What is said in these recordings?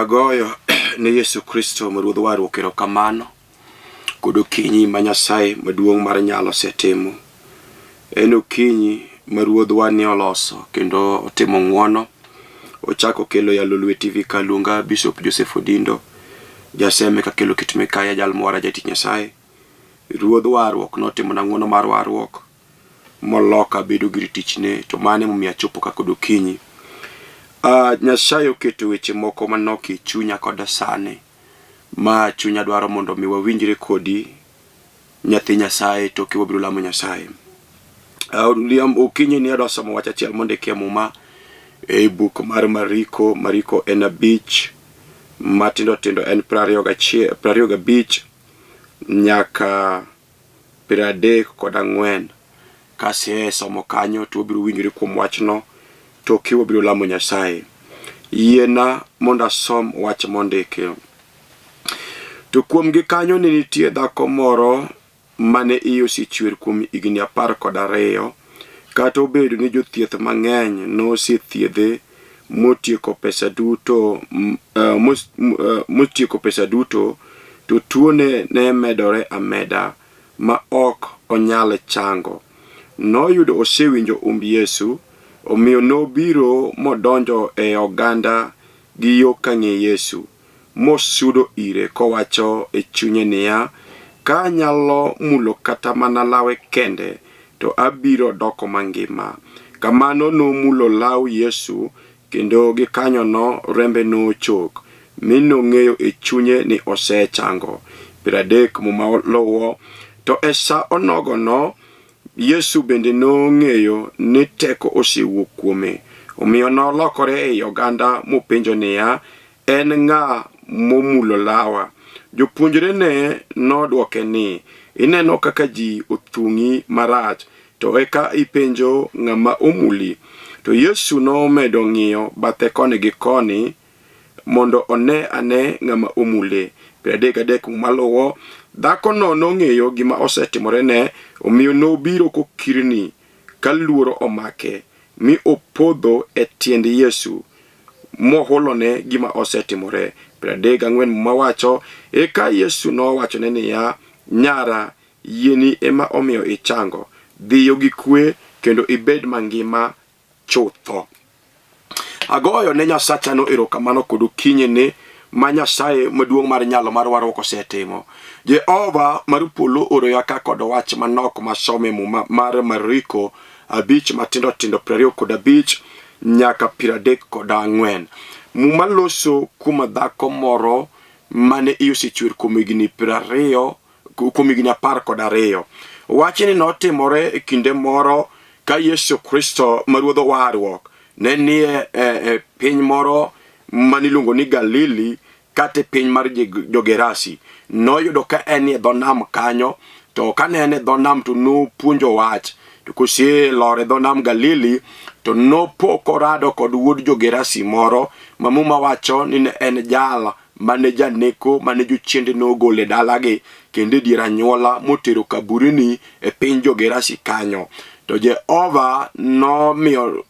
Agoyo ne Yesu Kristo ma Ruodh warruok erokamano kod okinyi ma Nyasaye maduong' mar nyalo osetimo. En okinyi ma Ruodhwa ni oloso kendo otimo ng'wono. Ochako okelo ya Lolwe TV kaluonga Bishop Joseph Odindo Jaseme kakelo kit Mikaya jal mwara jatich Nyasaye. Ruodh warruok notimona ng'wono mar warruok moloka abedo gir tichne to mano emomiyo achopo ka kod okinyi. Nyasaye oketo weche moko manok e chunya koda sani ma chunya dwaro mondo mi wawinjre kodi nyathi Nyasaye toke wabiro lamo Nyasaye. Okinyi ni adwa somo wach achiel mondiki e muma e buk mar Mariko, Mariko en 5 matindo tindo en 25 nyaka 34. Kasesomo kanyo to wabiro winjore kuom wachno toke wabiro lamo Nyasaye. Yiena mondo asom wach mondiki. To kuomgi kanyo ne nitie dhako moro mane iye osechwer kuom higni 12, kata obedo ni jothieth mang'eny nosethiedhe motieko pesa duto, motieko pesa duto, to tuone ne medore ameda ma ok onyal chango. Noyudo osewinjo umb Yesu, omiyo nobiro modonjo e oganda gi yo ka ng'e Yesu, mosudo ire kowacho e chunye niya, Ka anyalo mulo kata mana lawe kende, to abiro doko mangima. Kamano nomulo law Yesu, kendo gikanyono rembe nochok, mi nong'eyo e chunye ni osechango. 30 Muma luwo. To e sa onogono, Yesu bende nong'eyo ni teko osewuok kuome, omiyo nolokore ei oganda mopenjo niya, En ng'a momulo lawa? Jopuonjrene nodwoke ni, Ineno kaka ji othung'i marach, to eka ipenjo ng'ama omuli? To Yesu nomedo ng'iyo bathe koni gi koni mondo one ane ng'ama omule. 33 Muma luwo, Dhakono nong'eyo gima osetimorene, omiyo nobiro kokirni ka luoro omake, mi opodho e tiend Yesu, mohulone gima osetimore. 34 Muma wacho, Eka Yesu nowachone niya, Nyara, yieni ema omiyo ichango. Dhiyo gi kwe kendo ibed mangima chutho. Agoyo ne Nyasachano erokamano kod okinyini ma Nyasaye maduong' mar nyalo mar warruok osetimo. Jehova mar polo oroya ka kod wach manok masome muma mar Mariko 5 matindo tindo 25 nyaka 34. Muma loso kuom dhako moro mane iye osechwer kuom higni 20 kuom higni 12. Wachni notimore e kinde moro ka Yesu Kristo ma Ruodh warruok ne nie e, e piny moro mane iluongo ni Galili kata e piny mar Jo-Gerasi. Noyudo ka en e dho nam kanyo, to kane en e dho nam to nopuonjo wach. To koselor e dho nam Galili, to nopo korado kod wuod Jo-Gerasi moro ma Muma wacho ni ne en jal mane janeko mane jochiende nogolo e dalagi kendo e dier anyuola motero kaburini e piny jo-Gerasi kanyo. To Jehova nomiyo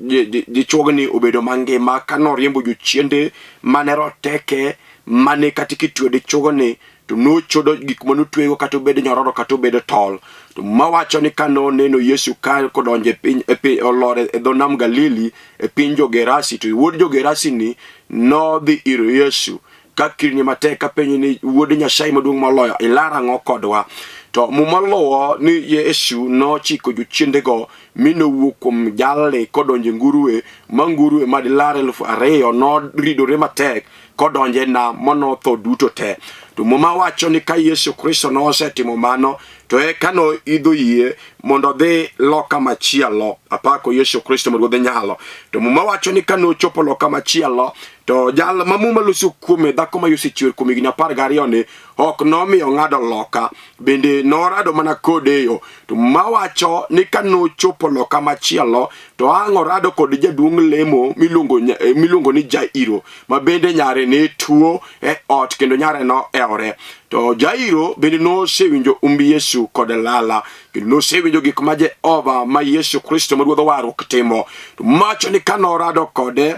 dichuogni obedo mangima ka noriembo jochiende mane roteke mane kata kitweyo dichuogni to nochodo gik mane otwego kata obed nyororo kata obed tol. To mawacho ni ka noneno Yesu ka kodonjo e piny, e piny olor e dho nam Galili e piny jo-Gerasi to wuod jo-Gerasi ni nodhi ir Yesu ka kirni matek kapenje ni wuod Nyasaye maduong' moloyo ilar ang'o kodwa? To muma luwo ni Yesu nochiko jochiendego mi nowuok kuom jalni kodonjo e ngurue ma ngurue ma dilar 2000 noridore matek kodonjo e nam monotho duto te. To muma wacho ni ka Yesu Kristo nosetimo mano to eka noidho yie mondo odhi loka machielo. Apako Yesu Kristo ma Ruodh nyalo. To muma wacho ni ka nochopo loka machielo to jal ma muma loso kuome dhako ma osechiwer kuom higni 12 ni ok nomiyo ng'ado loka bende norado mana kode e yo. To muma wacho ni ka nochopo loka machielo to ang' orado kod jaduong' lemo miluongo ni Jairo ma bende nyare ne tuo e ot kendo nyare nohewore. To Jairo bende nosewinjo umb Yesu kod lala kendo nosewinjo gik ma Jehova ma Yesu Kristo ma Ruodh warruok timo. To macho ni ka norado kode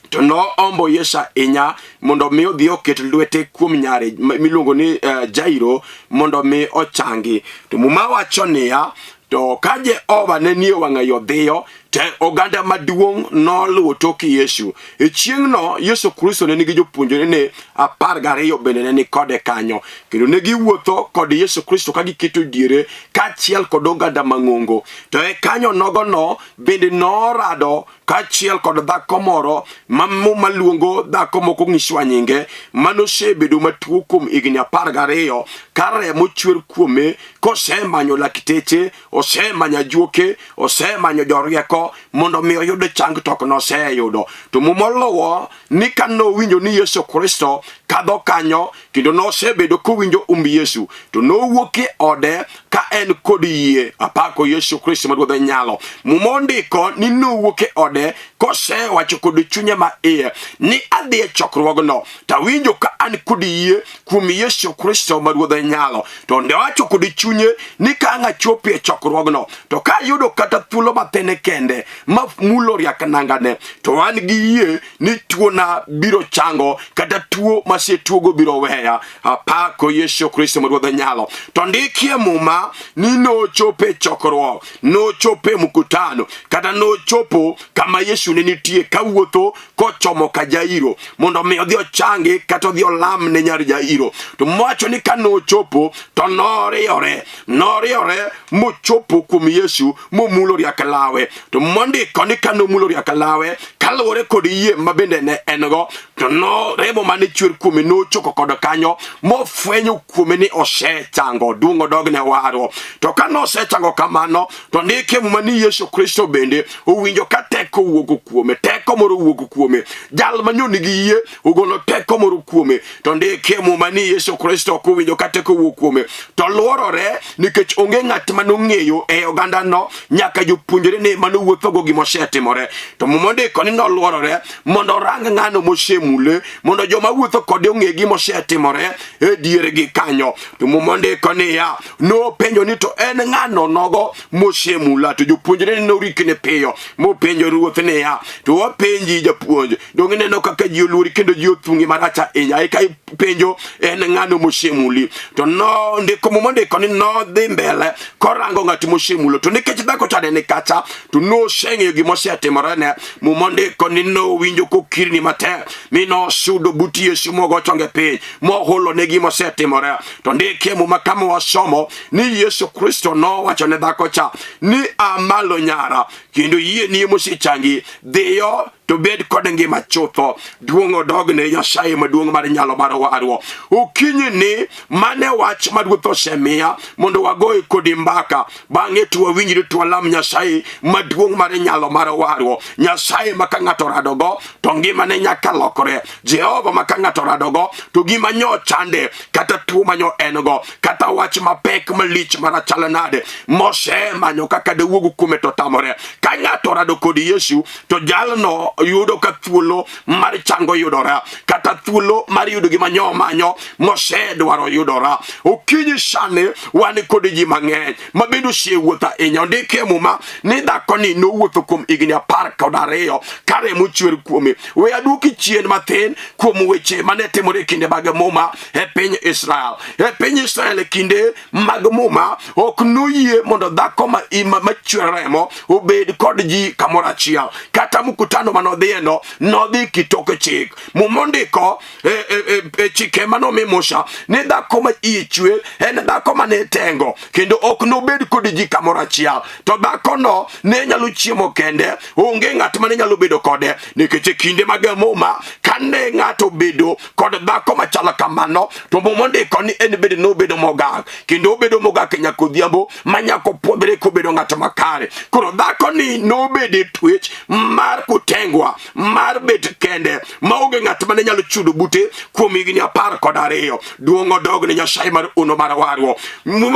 To nohombo Yesu ahinya mondo mi odhi oket lwete kuom nyare miluongo ni Jairo mondo mi ochangi. To Muma wacho niya, to ka Jehova ne nie wang'ayo dhiyo, to oganda maduong' noluwo tok Yesu. E chieng'no Yesu Kristo ne nigi jopuonjrene 12 bende ne ni kode kanyo, kendo ne giwuotho kod Yesu Kristo ka giketo diere kaachiel kod oganda mang'ongo. To e kanyo nogono bende norado kaachiel kod dhako moro ma Muma luongo dhako moko ng'iswa nyinge, manosebedo matuo kuom higni 12 ka remo chwer kuome, kosemanyo lakteche, osemanyo ajuoke, osemanyo jorieko mondo mi oyud chang to ok noseyudo. To Muma oluwo ni ka nowinjo ni Yesu Kristo kadho kanyo kendo nosebedo kowinjo umb Yesu, to nowuok e ode ka en kod yie. Apako Yesu Kristo ma Ruodh nyalo. Muma ondiko ni nowuok e ode kosewacho kod chunye ma iye ni adhi e chokruogno to awinjo ka an kod yie kuom Yesu Kristo ma Ruodh nyalo. To ndowacho kod chunye ni ka ang' achopo e chokruogno to ka ayudo kata thuolo matin kende ma mulo riak nangane to an gi yie ni tuona biro chango kata tuo masetuogo biro weya. Apako Yesu Kristo ma Ruodh nyalo. To ndikie Muma ni nochopo e chokruok, nochopo e mkutano, kata nochopo kama Yesu ne nitie kawuotho kochomo ka Jairo mondo mi odhi ochangi kata odhi olam ne nyar Jairo. To mowacho ni ka nochopo to noriyore, noriyore mochopo kuom Yesu momulo riak lawe. To mondiko ni ka nomulo riak lawe kaluwore kod yie ma bende ne en go, to no remo mane chwer kuome nochoko kod kanyo mofwenyo kuome ni osechango. Duong' odog ne warruok. To ka nosechango kamano, to ndike Muma ni Yesu Kristo bende owinjo ka teko owuok kuome, teko moro owuok kuome. Jal ma nyo nigi yie ogolo teko moro kuome. To ndike Muma ni Yesu Kristo ok owinjo ka teko owuok kuome, to luorore nikech onge ng'at ma nong'eyo e ogandano nyaka jopuonjrene ma nowuothogo gima osetimore. To Muma ondiko ni noluorore mondo orang ng'ano mosemule, mondo joma wuotho kode ong'e gima osetimore e diergi kanyo. To Muma ondiko niya, nopenjo ni to en ng'ano nogo mosemula? To jopuonjrene norikni piyo mopenjo Ruoth niya, to wapenji japuonj, donge ineno kaka ji oluori kendo ji othung'i marach ahinya? Eka ipenjo en ng'ano mosemuli? To nondiko Muma ondiko ni nodhi mbele korango ng'at mosemulo, to nikech dhako cha ne ni kacha, to noseng'eyo gima osetimorene. Muma ondiko ni nowinjo kokirni matek, mi nosudo but Yesu mogo chonge piny mohulone gima osetimore. To ndikie Muma kama wasomo ni Yesu Kristo nowacho ne dhako cha ni a malo nyara, kendo yie ni mosechangi, dhiyo to bed kod ngima chutho. Duong' odog ne Nyasaye maduong' mar nyalo mar warruok. Okinyi ni mane wach ma Ruoth osemiya mondo wagoye kodi mbaka, bang'e to wawinjre to walam Nyasaye maduong' mar nyalo mar warruok. Nyasaye ma ka ng'ato oradogo to ngimane nyaka lokre. Jehova ma ka ng'ato oradogo to gima nyo chande, kata tuo ma nyo en go, kata wach mapek malich marachal nade mosemanyo kaka dewuog kuome to tamore. Ka ng'ato orado kod Yesu to jalno yudo ka thuolo mar chango yudora, kata thuolo mar yudo gima nyo manyo mosedwaro yudora. Okinyi sani wan kod ji mang'eny ma bende osewuotho ahinya. Ondiki e Muma ni dhakoni nowuotho kuom higni 12 ka remo chwer kuome. We aduoki chien mathin kuom weche mane timore e kinde mag Muma e piny Israel. E piny Israel e kinde mag Muma ok noyie mondo dhako ma, ma, ma chwer remo obed kod ji kamoro achiel. Kata mkutano mane odhiyeno nodhi kitoke chik. Muma ondiko e, e, e, e chike mane omi Musa ni dhako ma iye chwer en dhako mane tengo kendo ok nobed kod ji kamoro achiel. To dhakono ne nyalo chiemo kende, onge ng'at mane nyalo bedo kode, nikech e kinde mag Muma kane ng'ato obedo kod dhako machalo kamano to Muma ondiko ni en bende nobedo mogak, kendo obedo mogak nyaka odhiambo ma nyaka opuodhre kobedo ng'at makare. Koro dhakoni nobedo e twech mar kutengwa, mar bet kende maonge ng'at mane nyalo chudo bute kuom higni 12. Duong' odog ne Nyasaye mar uno mar warruok.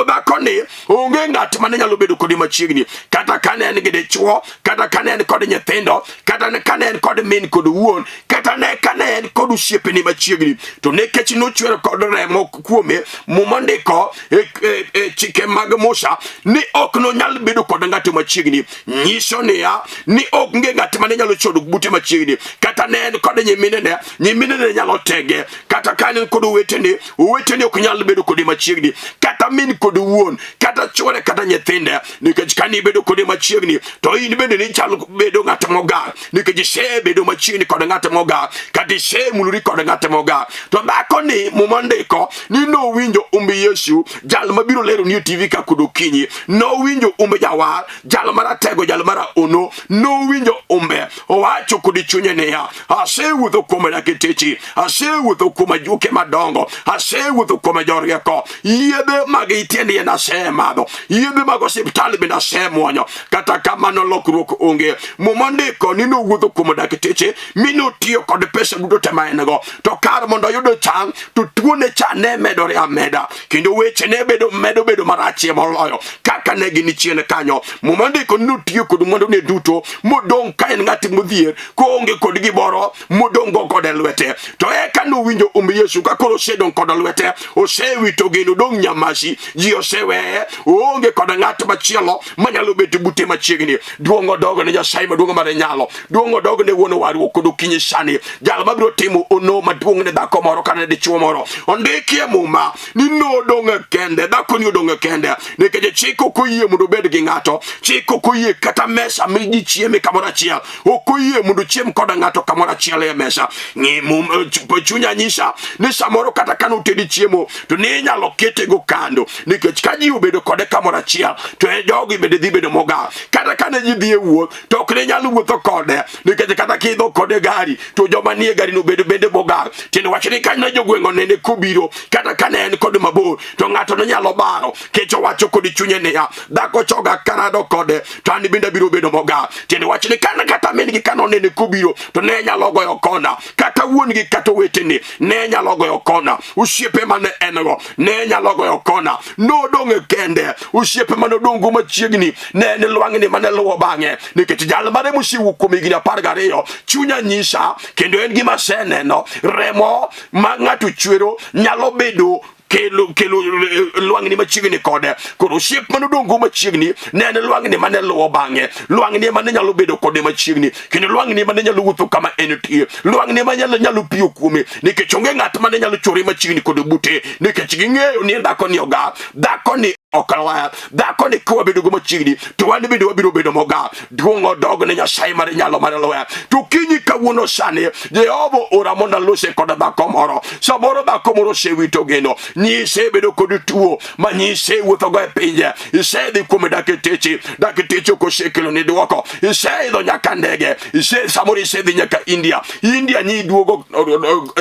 Dhakoni onge ng'at mane nyalo bedo kode machiegni, kata kane en gi dichwo, kata kane en kod nyithindo, kata kane en kod min kod wuon, kata ne kane en kod osiepene machiegni. To nikech nochwer kod remo kuome, Muma ndiko e, e, e chike mag Musa ni ok nonyal bedo kod ng'ato machiegni, nyiso niya ni onge ng'at mane nyalo chodo bute machiegni. Kata ne en kod nyiminene, nyiminene nyalo tege. Kata ka en kod owetene, owetene ok nyal bedo kode machiegni. Kata min kod wuon, kata chwore, kata nyithinde, nikech ka nibedo kode machiegni to in bende nichalo bedo ng'at mogar, nikech isebedo machiegni kod ng'at mogar, kata isemulori kod ng'at mogar. To dhako ni Muma ndiko ni nowinjo umb Yesu, jal mabiro lero ni e TV ka kod okinyi. Nowinjo umb jawar, jal maratego, jal maraono, nowinjo umbe. Owacho kod chunye niya, asewuotho kuom dakteche, asewuotho kuom ajuoke madongo, asewuotho kuom jorieko, yedhe mag tiend yien asemadho, yedhe mag osiptal bende asemuonyo, kata kamano lokruok onge. Muma ndiko ni nowuotho kuom dakteche mi notiyo kod pesa duto te ma en go, to kar mondo oyud chang to tuone cha ne medore ameda, kendo weche ne bedo medo bedo marachie moloyo kaka ne gin chien kanyo. Muma ndiko ni notiyo kod mwandune duto modong' ka en ng'at modhier koonge kod gimoro modong' go kod e lwete. To eka nowinjo umb Yesu ka koro osedong' kod lwete, osewito geno, odong' nyamasi, ji oseweye, oonge kod ng'at machielo manyalo bet bute machiegni. Duong' odog ne Nyasaye maduong' mar nyalo, duong' odog ne wuon warruok kod okinyi sani, jal mabiro timo ono maduong' ne dhako moro kata ne dichuo moro. Ondikie Muma ni nodong' kende, dhako ni odong' kende, nikech chik ok oyie mondo obed gi ng'ato, chik ok oyie kata mesa mi ji chieme kamoro achiel, ok oyie mondo ochiem kod ng'ato kamoro achiel e mesa. Ng'i chunya nyisa ni samoro kata ka notedi chiemo to ne inyalo kete go kando, nikech ka ji obedo kode kamoro achiel to e jogi bende dhi bedo mogar. Kata ka ne ji dhi e wuoth to ok ne nyal wuotho kode, nikech kata kiidho kode gari to joma nie gari no bedo bende mogar. Tiende wach ni kane jogweng' onene kobiro, kata ka ne en kode mabor, to ng'ato ne nyalo baro kech owacho kod chunye niya, dhako choga karado kode to an bende abiro bedo mogar. Tiende wach ni kane kata min gi kane onene kobiro to ne nyalo goyo kona, kata wuon gi kata owetene ne nyalo goyo kona, osiepe mane en go ne nyalo goyo kona. Nodong' kende, osiepe mane odong' go machiegni ne en lwang'ni mane luwo bang'e, nikech jal mare mosewuok kuom higni 12. Chunya nyisa, kendo en gima aseneno, remo ma ng'ato chwero nyalo bedo kelo lwang'ni machiegni kode. Koro osiep mane odong' go machiegni ne en lwang'ni mane luwo bang'e, lwang'ni ema ne nyalo bedo kode machiegni, kendo lwang'ni ema ne nyalo wuotho kama entie, lwang'ni ema nyalo piyo kuome, nikech onge ng'at mane nyalo chore machiegni kode bute, nikech ging'eyo ni dhako ni ogar, dhako ni ok ler, dhako ni ka wabedo go machiegni to wan bende wabiro bedo mogar. Duong' odog ne Nyasaye mar nyalo mar loya. To kinyi kawuono sani, Jehova ora mondo alose kod dhako moro. Samoro dhako moro osewito geno, nyisebedo kod tuo ma nyisewuothogo e pinje, isedhi kuom dakteche, dakteche ok osekelo ni dwoko, iseidho nyaka ndege, samoro isedhi nyaka India, India nyi duogo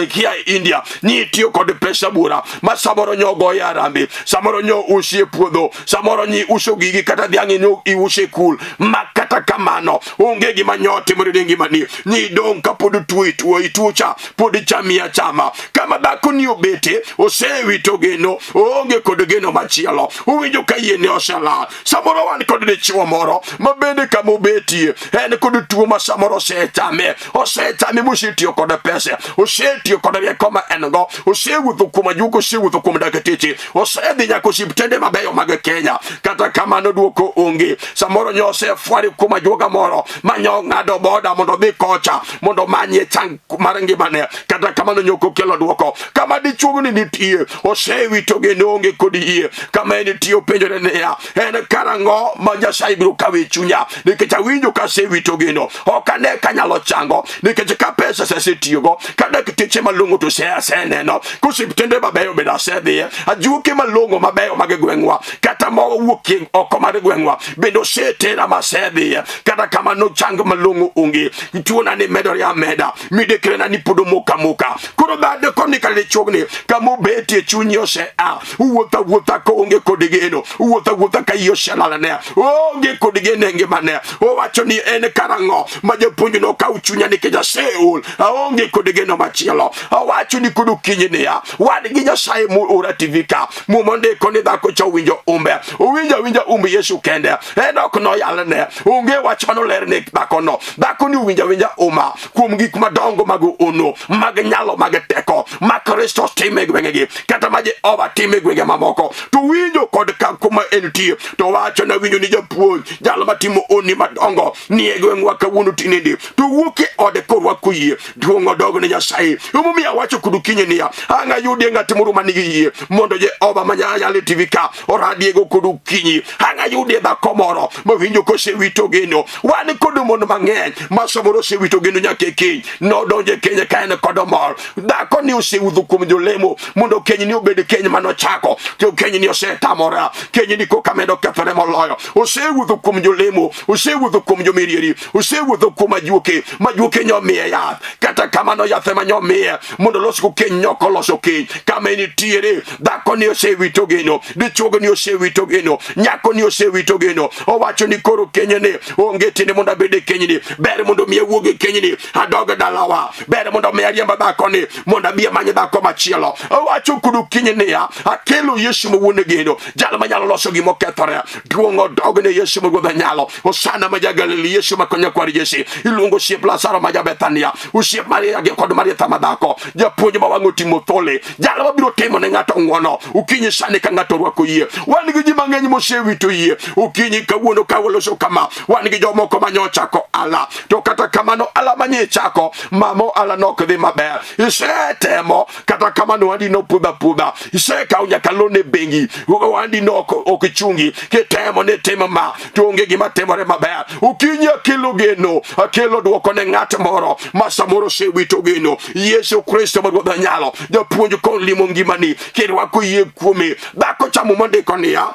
kia India, nyi tiyo kod pesa buora ma samoro nyo goyo arambe, samoro nyo usi e puodho, samoro nyi uso gigi kata dhiang' nyo iuso e kul, ma kata kamano onge gima nyo timore ne ngimani, nyi dong' ka pod tuo ituo ituo cha pod chami achama. Kama dhako ni obete osewito geno, oonge kod geno machielo, owinjo ka yiene oselal. Samoro wan kod dichuo moro ma bende kama obetie en kod tuo ma samoro osechame, osechame mosetiyo kod pesa, osetiyo kod rieko ma en go, osewuotho kuom ajuoke, osewuotho kuom dakteche, osedhi nyaka osiptende mabeyo mag Kenya, kata kamano duoko onge. Samoro nyo osefwari kuom ajuoga moro ma nyo ng'ado boda mondo odhi kocha mondo omanyie chang mar ngimane, kata kamano nyo ok okelo duoko. Kama dichuogni nitie osewito geno, onge kod yie. Kama en nitie openjore niya, en karang'o ma Nyasaye biro kawe chunya, nikech awinjo ka asewito geno, ok ane kanyalo chango, nikech ka pesa asetiyogo, ka dakteche malong'o to aseneno, kosiptende mabeyo bende asedhiye, ajuoke malong'o mabeyo mag gweng'wa kata mowuok oko mar gweng'wa bende osetera masedhiye, kata kamano chang malong'o onge, tuona ni medore ameda, midekrena ni pod omoko amoka. Koro dhade koni kata dichuogni kama obetie chunyi osea, wuotho awuotha koonge kod geno, wuotho awuotha ka yie oselalne, oonge kod geno e ngimane. Owacho ni en karang'o ma japuonj nokaw chunya nikech aseol, aonge kod geno machielo. Owacho ni kod okinyi niya, wan gi Nyasaye moora TV ka. Muma ondiko ni dhako cha owinjo winjo umbe, owinjo awinja umb Yesu kende, en ok noyalne, onge wach manoler ne dhakono. Dhakoni owinjo awinja uma kuom gik madongo mag ono, mag nyalo, mag teko ma Kristo timo e gwengegi, kata ma Jehova timo e gwenge mamoko. To winjo kod kuma entie, to wacho na winjo ni japuonj jal matimo honni madongo ni e gweng'wa kawuono tinendi, to wuok e ode korwako yie. Duong' odog ne Nyasaye. Emomiyo awacho kodu kinyi niya, ang' ayudie ng'at moro ma nigi yie mondo Jehova ma Nyayale TV ka oradiego kodu kinyi. Ang' ayudie dhako moro mawinjo kosewito geno. Wan kod mon mang'eny ma samoro osewito geno nyaka e keny. Nodonjo e keny ka en kod mor. Dhako ni osewuotho kuom jolemo mondo keny ni obed keny manochako, to keny ni osetamore. Keny ni koka medo kethore moloyo. Osewuotho kuom jolemo, osewuotho kuom jomirieri, osewuotho kuom ajuoke, majuoke nyomiye yath. Kata kamano yath ema nyomiye mondo olosgo keny, nyok oloso keny. Kama enitiere, dhako ni osewito geno, dichuogo ni osewito geno, nyako ni osewito geno. Owacho ni koro kenyni onge tiende mondo abed e kenyni, ber mondo mi awuog e kenyni adog dalawa, ber mondo mi ariemb dhakoni mondo abi amany dhako machielo. Owacho kodu kinyi niya, akelo Yesu ma wuon geno, jal manyalo loso gima okethore. Duong' odog ne Yesu ma ruodh anyalo. Hosana ma ja-Galili, Yesu ma konya kwar Jesse. Iluongo osiep Lazaro ma ja-Bethania, osiep Maria gi kod Maritha ma dhako, japuonj ma wang'e otimo thole, jal mabiro timo ne ng'ato ng'wono okinyi sani ka ng'ato orwako yie. Wan gi ji mang'eny mosewito yie okinyi kawuono ka waloso kama. Wan gi jomoko ma nyochako ala, to kata kamano ala manye chako mamo ala nok dhi maber. Isetemo kata kamano wandi nopudh apudha, isekawo nyaka loan e bengi, wandi no ok chungi, kitemo ni timo ma to onge gima timore maber. Okinyi akelo geno, akelo dwoko ne ng'at moro ma samoro osewito geno. Yesu Kristo ma Ruodh anyalo, japuonj kon limo ngimani kirwako yie kuome. Dhako chamo mondiko niya,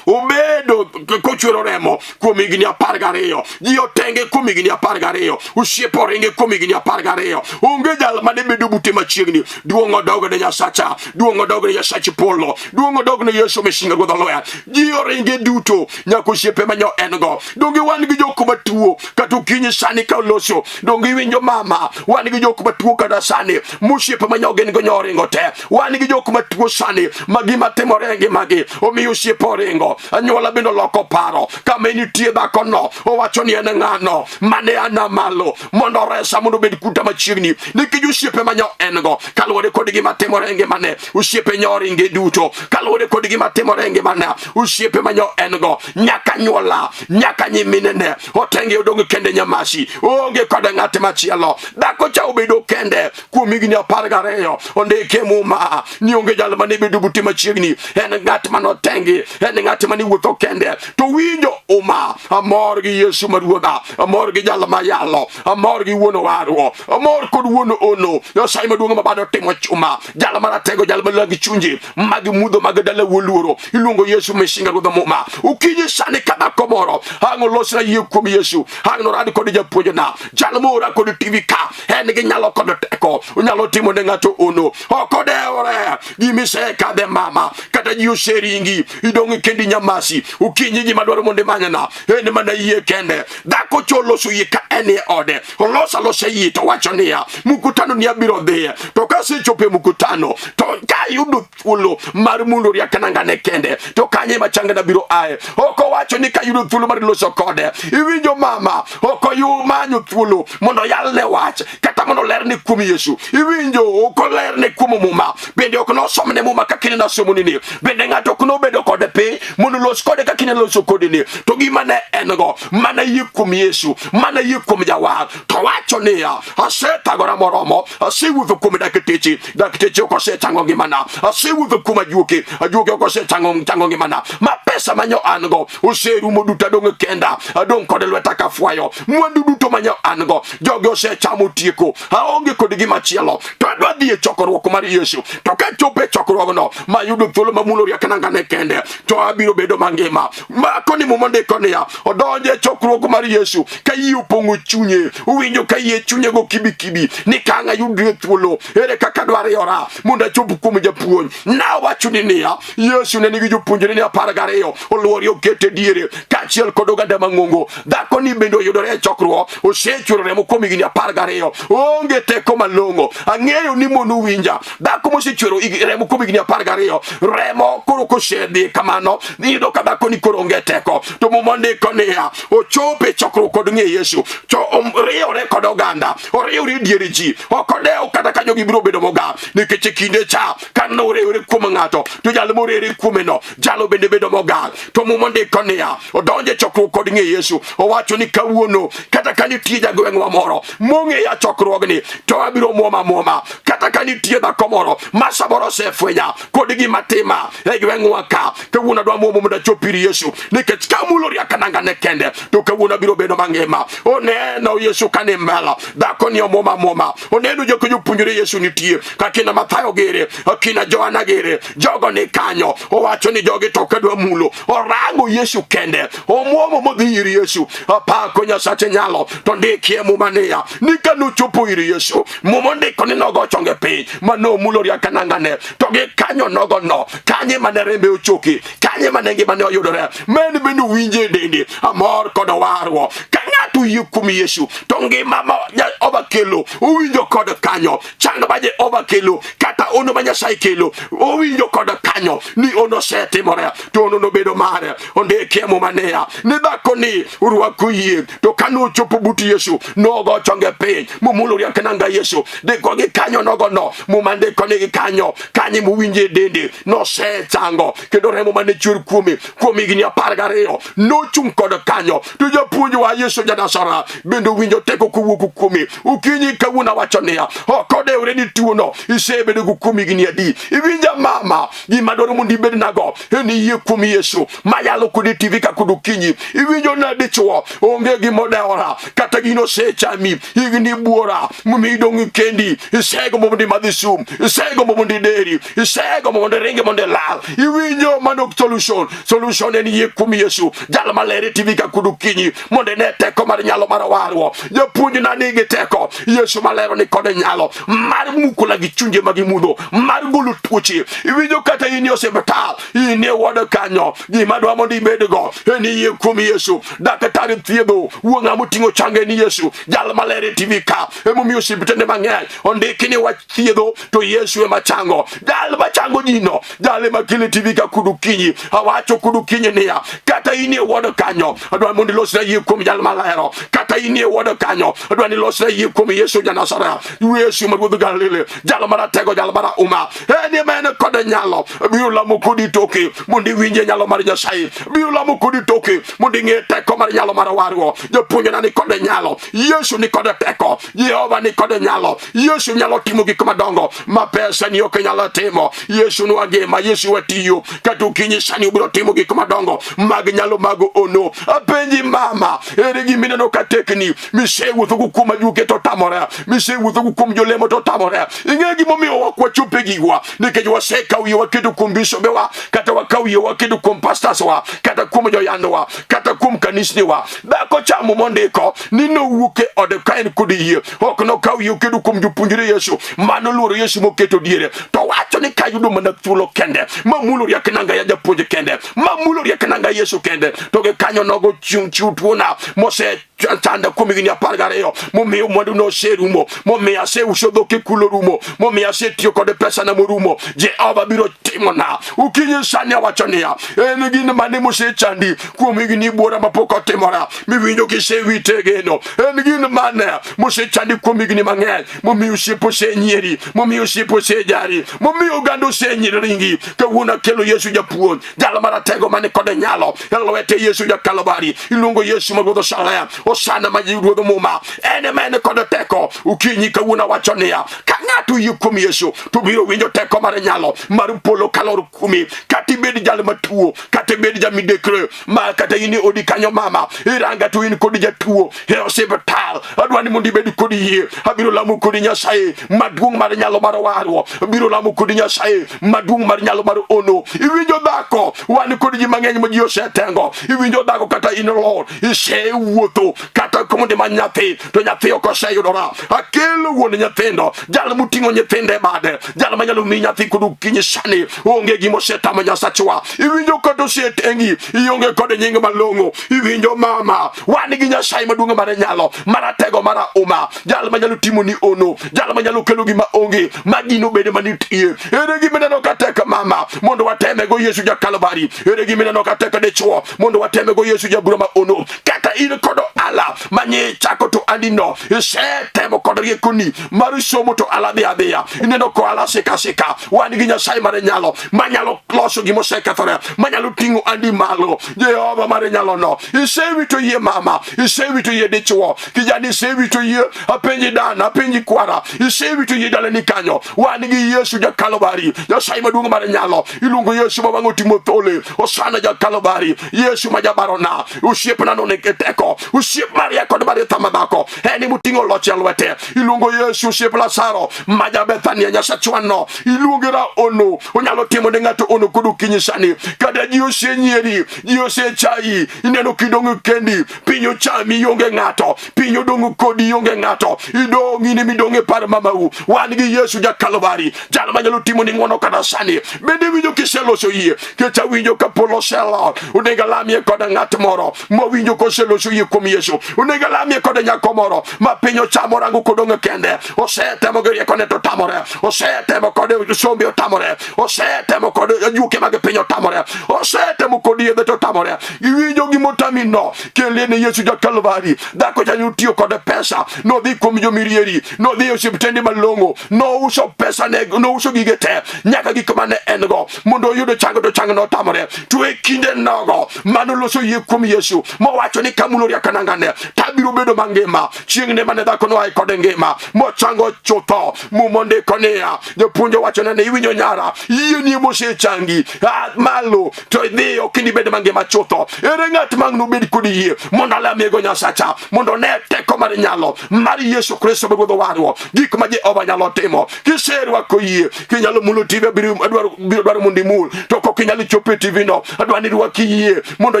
obedo kochwero remo kuom higni 12, ji otenge kuom higni 12, osiepe oringe kuom higni 12, onge jal mane bedo bute machiegni. Duong' odog ne Nyasacha, duong' odog ne Nyasach polo, duong' odog ne Yesu Mesinga Ruodh Oloya. Ji oringe duto nyaka osiepe manyo en go. Donge wan gi jok matuo kata okinyi sani ka oloso? Donge iwinjo mama? Wan gi jok matuo kata sani mosiepe manyo gin go nyo oringo te. Wan gi jok matuo sani ma gima timore e ngimagi omiyo osiepe oringo. Anyuola bende oloko paro. Kama nitie dhakono owacho ni en ng'ano mane ana malo mondo oresa mondo obed kuta machiegni, nikech osiepe manyo en go kaluwore kod gima timore e ngimane, osiepe nyo oringe duto kaluwore kod gima timore e ngimane, osiepe manyo en go nyaka nyuola nyaka nyiminene otenge odong' kende nyamasi, onge kod ng'at machielo. Dhako cha obedo kende kuom higni 12. Ondike e Muma ni onge jal mane bedo bute machiegni, en ng'at mane otengi, en ng'at mane wuotho kende. To winjo uma, amor gi Yesu ma Ruodha, amor gi jal mayalo, amor gi wuon warruok, amor kod wuon ono, Nyasaye maduong' ma bado timo chuma, jal maratego, jal malang chunje mag mudho mag dala wuoluoro. Iluongo Yesu Mesinga Ruodh Muma. Okinyi sani ka dhako moro ang' olosna yie kuom Yesu, ang' norad kod japuonjna, jal moora kod TV ka, en gi nyalo kod teko, onyalo timo ne ng'ato ono. Ok odewore gima isekadhe mama, kata ji oseringi, idong' kendi nyamasi. Okinyi gima dwaro mondo imanyna en mana yie kende. Dhako cha oloso yie ka en e ode, oloso alosa yie to wacho niya, mkutano ni abiro dhiye, to kasechopo e mkutano to kayudo thuolo mar mulo riak nangane kende to kanye ma changna biro aye. Ok owacho ni kayudo thuolo mar loso kode. Iwinjo mama, ok omanyo thuolo mondo oyalne wach kata mondo olerne kuom Yesu. Iwinjo, ok olerne kuom Muma, bende ok nosomne Muma kaka ineno somoni ni, bende ng'ato ok nobedo kode piny mondo olos kode kaka ineno loso kode ni. To gima ne en go mana yie kuom Yesu, mana yie kuom Jawar. To wacho niya, asethagora moromo, asewuotho kuom dakteche, dakteche ok osechango ngimana, asewuotho kuom ajuoke, ajuoke ok osechango chango ngimana, ma pesa manyo an go oserumo duto, adong' kenda, adong' kod lweta ka fwayo, mwandu duto manyo an go jogi osechamo tieko, aonge kod gimachielo, to adwa dhi e chokruok mar Yesu. To kachopo e chokruogno mayudo thuolo mamulo riak nangane kende, to abiro bedo mangima. Mako ni Muma ndiko niya, odonjo e chokruok mar Yesu ka yie opong'o chunye, owinjo ka yie chunye go kibikibi ni ka ang' ayudre thuolo, ere kaka dwariyora mondo achop kuom japuonj. Nawachoni niya, Yesu ne nigi jopuonjre ni 12 olwore okete diere kaachiel kod oganda mang'ongo. Dhako ni bende oyudore e chokruok, osechwero remo kuom higni 12, oonge teko malong'o. Ang'eyo ni mon uwinja. Dhako mosechwero remo kuom higni 12, remo koro kosedhi kamano, iyudo ka dhako ni koro onge teko. To Muma ndiko niya, ochopo e chokruok kod ng'e Yesu, to oriwore kod oganda, oriwore e dier ji, ok odew kata ka jogi biro bedo mogar, nikech e kinde cha ka noriwre kuom ng'ato to jal morere kuomeno jalo bende bedo mogal. To Muma ndiko niya, odonjo e chokruok kod ng'e Yesu, owacho ni kawuono kata ka nitie jagweng'wa moro mong'eya chokruogni to abiro muoma muoma, kata ka nitie dhako moro ma samoro osefwenya kod gima tima e gweng'wa ka, kawuono adwa muomo mondo achop ir Yesu, nikech ka amulo riak nangane kende to kawuono abiro bedo mangima. Oneno Yesu ka ni mbele, dhako ni omuoma muoma. Oneno joko jopuonjre Yesu nitie, kakina Mathayo gire, akina Johana gire, jogo ni kanyo. Owacho ni jogi to ok adwa mulo. Orango Yesu kende, omuomo modhi ir Yesu. Apako Nyasache nyalo, to ndikie Muma niya, ni ka nochopo ir Yesu, Muma ondiko ni nogo chonge piny, ma nomulo riak nangane, to gi kanyo nogo no, kanye mane rembe ochoki, kanye mane ngimane oyudore, ma en bende owinje e dende, amor kod warruok. Ka ng'ato oyie kuom Yesu, to ngima ma Jehova kelo, owinjo kod kanyo, chang ma Jehova kelo, kata ono ma Nyasaye kelo, owinjo kod kanyo ni ono osetimore, to ono nobedo mare. Ondikie Muma niya, ni dhako ni orwako yie, to ka nochopo but Yesu, nogo chonge piny, momulo riak nanga Yesu. Ndiko gi kanyo nogo no, Muma ndiko ni gi kanyo, kanye mowinje e dende, nosechango, kendo remo mane chwer kuome kuom higni 12 nochung' kod kanyo. To japuonj wa Yesu ja Nazareth bende owinjo teko kowuok kuome. Okinyi kawuono awacho niya, ok odewre ni tuono isebedo go kuom higni adi. Iwinja mama, gima dwaro mondo ibed nago en yie kuom Yesu mayalo kod TV ka kod okinyi. Iwinjo na dichuo onge gima odewora, kata gino osechami higni buora momiyo idong' kendi, isegombo mondo imadh sum, isegombo mondo ideri, isegombo mondo iringi mondo ilal. Iwinjo mano ok solution. Solution en yie kuom Yesu, jal maler e TV ka kod okinyi mondo ine teko mar nyalo mar warruok. Japuonj na nigi teko, Yesu malero ni kod nyalo mar muko lagi chunje mag mudho, mar golo tuoche. Iwinjo kata in e osiptal, in e ward kanyo, gima dwa mondo ibedgo en yie kuom Yesu. Daktari thiedho, wuo ng'ama oting'o chango en Yesu, jal maler e TV ka. Emomiyo osiptende mang'eny ondiki ni wach thiedho to Yesu ema chango. Jal machango ji no, jal ema kelo e TV ka kod okinyi. Awacho kod okinyi niya, kata in e ward kanyo, adwa mondo ilosna yie kuom jal malero. Kata in e ward kanyo, adwa ni ilosna yie kuom Yesu ja Nazareth, Yesu ma ruodh Galili, jal maratego, jal marahuma. En ema en kod nyalo. Biro lamo kodi toke mondo iwinje nyalo mar Nyasaye. Biro lamo kodi toke mondo ing'e teko mar nyalo mar warruok. Japuonjna ni kod nyalo, Yesu ni kod teko, Jehova ni kod nyalo. Yesu nyalo timo gik madongo ma pesa ni ok nyalo timo. Yesu nwa ngima, Yesu watiyo kata okinyi sani obiro timo gik madongo mag nyalo mag ono. Apenji mama, ere gima ineno ka tekni misewuotho go kuom ajuoke to tamore, misewuotho go kuom jolemo to tamore? Ing'e gimomiyo ok wachop e gigwa? Nikech wasekawo yie waketo kuom bisobewa, kata wakawo yie waketo kuom pastors wa, kata kuom joyandowa, kata kuom kanisniwa. Dhako chamo mondiko ni nowuok e ode ka en kod yie, ok nokawo yie oketo kuom jopuonjre Yesu mano luoro Yesu moketo diere, to wacho ni kayudo mana thuolo kende mamulo riak nanga ya japuonj kende, mamulo riak nanga Yesu kende, to gi kanyo nogo chiw tuona mose chanda kuom higni 12, momiyo mwandu noserumo, momiyo aseuso dhok e kulo rumo, momiyo asetiyo kod pesana morumo. Jehova biro timona. Okinyi sani awacho niya, en gin mane mosechandi kuom higni buora mapok otimore miwinjo kisewite geno? En gin mane mosechandi kuom higni mang'eny momiyo osiep osenyieri, momiyo osiep osejari, momiyo oganda osenyiri? Kawuono akelo Yesu japuonj, jal maratego mane kod nyalo e lwete Yesu ja Kalvari, iluongo Yesu ma ruodh Salem, Osana ma ruodh Muma, en ema en kod teko. Okinyi kawuono awacho niya, ka ng'ato oyie kuom Yesu to biro winjo teko mar nyalo mar polo kalor kuomi. Kata Kata ibed jal matuo, kata ibed jamidekre, ma kata in e odi kanyo mama, iranga to in kod jatuo e osiptal. Adwa ni mondo ibed kod yie. Abiro lamo kodi Nyasaye maduong' mar nyalo mar warruok. Abiro lamo kodi Nyasaye maduong' mar nyalo mar ono. Iwinjo dhako, wan kod ji mang'eny ma ji osetengo. Iwinjo dhako kata in lor, isewuotho kata kuonde ma nyathi to nyathi ok oseyudora. Akelo wuon nyithindo, jal moting'o nyithindo e bade, jal manyalo miyi nyathi kod okinyi sani, onge gima osetamo Nyasachwa. Iwinjo kata osetengi, ionge kod nying malong'o. Iwinjo mama, wan gi Nyasaye maduong' mar nyalo, maratego mar uma, jal manyalo timoni ono, jal manyalo kelo gima onge, ma gino bed manitie. Ere gima ineno ka tek mama, mondo wateme go Yesu ja Kalvari. Ere gima ineno ka tek dichuo, mondo wateme go Yesu jabura ma ono. Kata in kod ohala manye chako to andino, isetemo kod riekoni mar somo to ala dhi adhiya, ineno ko ala sika sika. Wan gi Nyasaye mar nyalo, manyalo loso gima osekethore, manyalo ting'o andi malo. Jehova mar nyalo no, isewito yie mama, isewito yie dichuo, kijana isewito yie, apenji dana, apenji kwara, isewito yie dalani kanyo. Wan gi Yesu ja Kalvari, Nyasaye maduong' mar nyalo, iluongo Yesu ma wang'e otimo thole, Osana ja Kalvari, Yesu ma jabarona, osiepna no nigi teko, osiep Maria kod Maritha madhako, en moting'o loch e lwete. Iluongo Yesu osiep Lazaro ma ja Bethania, Nyasachwano, iluonge ra ono, onyalo timo ne ng'ato ono kod okinyi sani. Kata ji osenyieri, ji osechayi, ineno kidong' kendi, piny ochami, ionge ng'ato, piny odong' kodi, ionge ng'ato, idong' in ema idong' e par mamau. Wan gi Yesu ja Kalvari, jal manyalo timo ni ng'wono kata sani. Bende iwinjo kiseloso yie? Kech awinjo ka polo oselor, onego alamie kod ng'at moro mawinjo koseloso yie kuom Yesu. Onego alamie kod nyako moro ma piny ochamo rango kodong' kende, osetemo gi riekone to otamore, osetemo kod sombe otamore, osetemo kod ajuoke mag piny otamore, osetemo kod yedhe to otamore. Iwinjo gimotami no, kelie ne Yesu ja Kalvari. Dhako cha notiyo kod pesa, nodhi kuom jomirieri, nodhi e osiptende malong'o, nouso pesa ne, nouso gige te, nyaka gik mane en go mondo oyud chango, to chango notamore. To e kinde nogo mano loso yie kuom Yesu, mowacho ni kamulo riak nangane tabiro bedo mangima. Chieng'ne mane dhako noae kode ngima mochango chutho. Muma ondiko niya, japuonj owachone ni iwinjo nyara, yieni mosechangi, a malo to idhiyo kendo ibed mangima chutho. Ere ng'at ma ang' nobed kod yie mondo alamiego Nyasacha, mondo one teko mar nyalo mar Yesu Kristo ma Ruodh warruok, gik ma Jehova nyalo timo. Kiserwako yie, kinyalo mulo TV, adwaro biro dwaro mondo imul, to kok inyalo chopo e TV no, adwa ni rwak yie mondo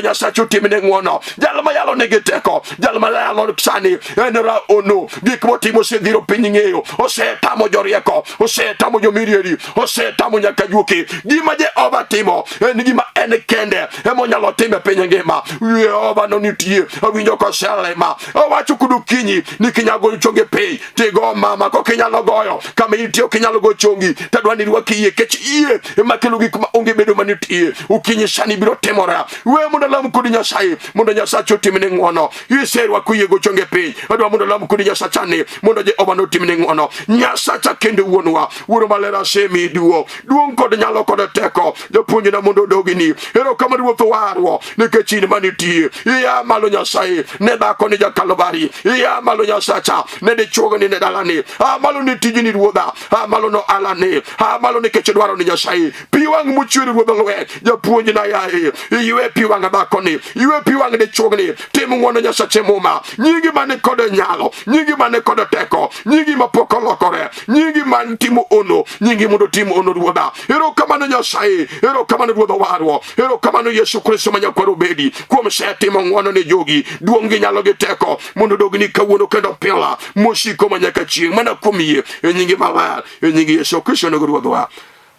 Nyasacha otimne ng'wono. Jal ma yalo nigi teko, jal ma yalo sani en ra ono, gik motimo osedhiro piny ng'eyo, osetamo jorieko, osetamo jomirieri, osetamo nyaka juoki. Gima Jehova timo en gima en kende ema onyalo timo e piny ngima. Jehova no nitie, awinjo koselema, owacho kod okinyi ni kinyalo goyo chongi piny tigo mama, kok inyalo goyo kama intie ok inyalo go chongi, tadwa ni rwak yie, kech yie ema kelo gik ma onge bedo manitie. Okinyi sani biro timore. We mondo alam kod Nyasaye mondo Nyasache otimne ng'wono. Iserwako yie go chonge piny, adwa mondo alam kod Nyasachani mondo Jehova notimne ng'wono. Nyasacha kendo wuonwa, Wuoro maler, asemiyi duong', duong' kod nyalo kod teko. Japuonjna mondo odogini. Erokamano Ruoth warruok, nikech in manitie. Ia malo Nyasaye ne dhako ni ja Kalvari. Ia malo Nyasacha ne dichuogni ne dalani. A malo ni tijni Ruodha. A malo no alani. A malo nikech dwaro ni Nyasaye. Pi wang' mochwer Ruodh lweny. Japuonjna yaye, iywe pi wang' dhakoni, ywe pi wang' dichuogni. Tim ng'wono Nyasache muma. Nyingi mane kod nyalo, nyingi mane kod teko, nyingi mapok olokore, nyingi man timo ono, nyingi mondo tim ono Ruodha. Erokamano Nyasaye, erokamano Ruodh warruok, erokamano Yesu Kristo ma nyakwar obedi kuom setimo ng'wono ne jogi. Duong' gi nyalo gi teko mondo odogni kawuono kendo pile mosiko ma nyaka chieng', mana kuom yie e nyingi maler, e nying Yesu Kristo onego Ruodhwa.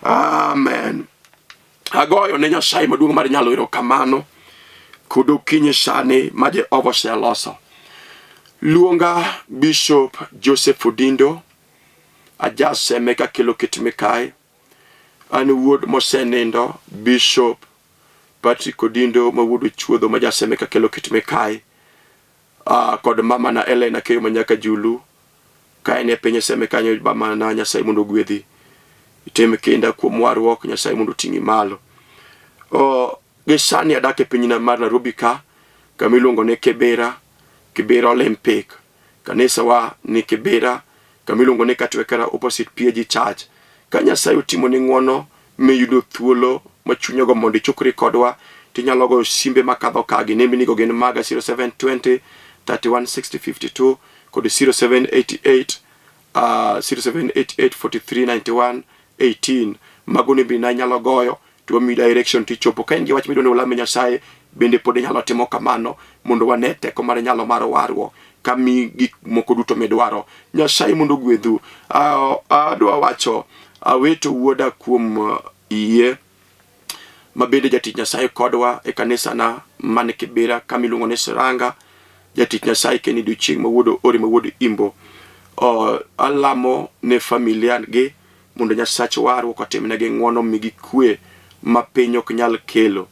Amen. Agoyo ne Nyasaye maduong' mar nyalo erokamano kod okinyi sani ma Jehova oseloso. Luonga Bishop Joseph Odindo, ajaseme kakelo kit mikayi. An wuod mosenindo Bishop Patrick Odindo ma wuod Ochuodho ma jaseme kakelo kit mikayi. Kod mama na Ellen Akeyo ma nyaka Julu ka en e piny Seme kanyo. Mama na, Nyasaye mondo ogwedhi. Itim kinda kuom warruok, Nyasaye mondo oting'i malo. Gi sani adak e piny mar Nairobi ka, kama iluongo ni Kibera, Kibera Olympic. Kanisa wa ni Kibera, kama iluongo ni Katwekera opposite PAG Church. Ka Nyasaye otimo ni ng'wono miyudo thuolo ma chuny ogombo mondo ichokri kodwa, tinyalo goyo simbe makadho ka gi nembnigo gin maga 0720 31 60 52 kod 0788 uh, 0788 43 91 18 mago nembni na inyalo goyo to wamiyi direction tichopo ka in gi wach midwa ni walame Nyasaye bende pod inyalo timo kamano mondo wane teko mar nyalo mar warruok ka mi gik moko duto midwaro Nyasaye mondo ogwedhu adwa wacho aweto wuoda kuom uh, yie ma bende jatich Nyasaye kodwa e kanisana man Kibera kama iluongo ni Siranga jatich Nyasaye Kennedy Ochieng' ma wuod Ori ma wuod Imbo uh, alamo ne familia gi mondo Nyasach warruok otimnegi ng'wono migi kwe ma piny ok nyal kelo.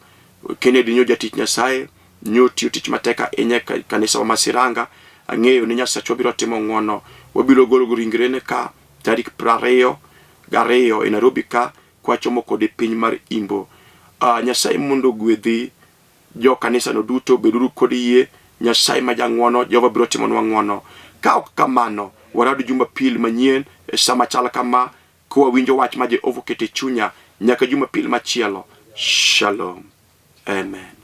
Kennedy nyo jatich Nyasaye nyo tiyo tich matek ahinya e kanisa wa ma Siranga. Ang'eyo ni Nyasachwa biro timo ng'wono. Wabiro golo ringrene ka tarik 22 e Nairobi ka kwachomo kode piny mar Imbo. Uh, Nyasaye mondo ogwedhi jo kanisano duto, beduru kod yie. Nyasaye ma jang'wono, Jehova biro timonwa ng'wono. Ka ok kamano, warad Jumapil manyien e sa machal kama, kwawinjo wach ma Jehova oketo e chunya nyaka Jumapil machielo. Shalom. Amen.